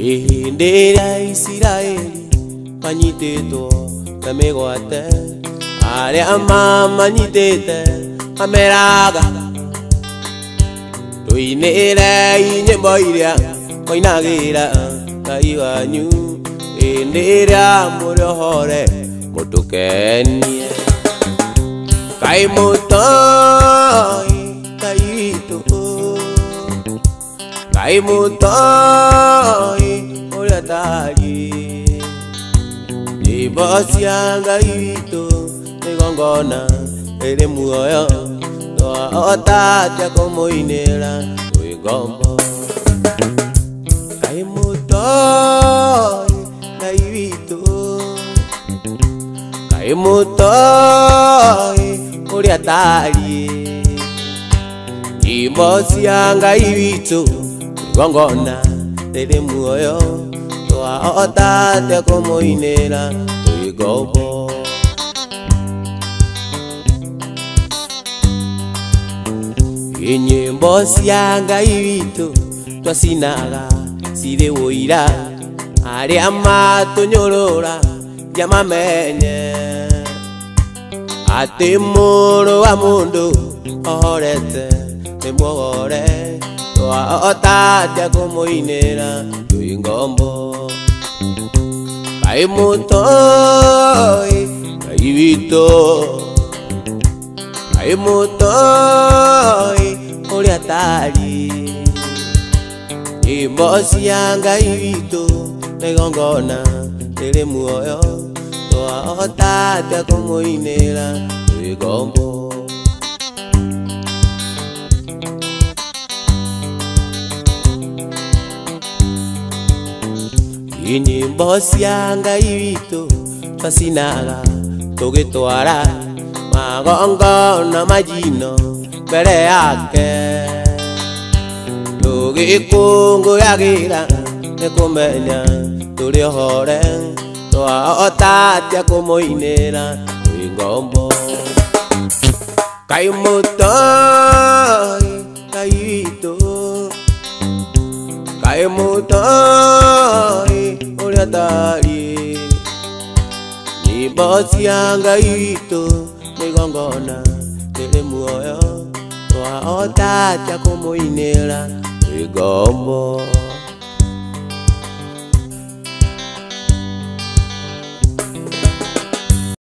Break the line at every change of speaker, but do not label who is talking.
Hĩndĩ ĩrĩa Isiraeli manyitĩtwo na mĩgwate, arĩa mamanyitĩte mameraga tũinĩrei nyĩmbo iria moinagĩra Ngai wanyu. Hĩndĩ ĩrĩa mũrĩ ohore mũtũkenie. Kaĩ mũtoĩ Ngai witũ, kaĩ mũtoĩ ũrĩa atariĩ. Nyĩmbo cia Ngai witũ nĩ igongona rĩrĩ muoyo, twahota atĩa kũmũinĩra twĩ ngombo? Kaĩ mũtoĩ Ngai witũ, kaĩ mũtoĩ ũrĩa atariĩ. Nyĩmbo cia Ngai witũ igongona rĩrĩ muoyo, twahota atĩa kũmũinĩra twĩ ngombo? Nyĩmbo cia Ngai witũ twacinaga cirĩ ũira, arĩa matũnyũrũra ndiamamenye atĩ mũrũ wa mũndũ ohorete nĩ muohore, twahota atĩa kũmũinĩra twĩ ngombo? Kaĩ mũtoĩ Ngai witũ, kaĩ mũtoĩ ũrĩa atariĩ. Nyĩmbo cia Ngai witũ nĩ igongona rĩrĩ muoyo, twahota atĩa kũmũinĩra twĩ ngombo? Nyĩmbo cia Ngai witũ twacinaga tũgĩtwara magongona majino mbere yake, tũgĩkũngũyagĩra nĩ kũmenya tũrĩ ohore, twahota atĩa kũmũinĩra twĩ ngombo? Kaĩ mũtoĩ Ngai witũ, kaĩ mũtoĩ ũrĩa atariĩ. Nyĩmbo cia Ngai witũ nĩ igongona rĩrĩ muoyo, twahota atĩa kũmũinĩra twĩ ngombo?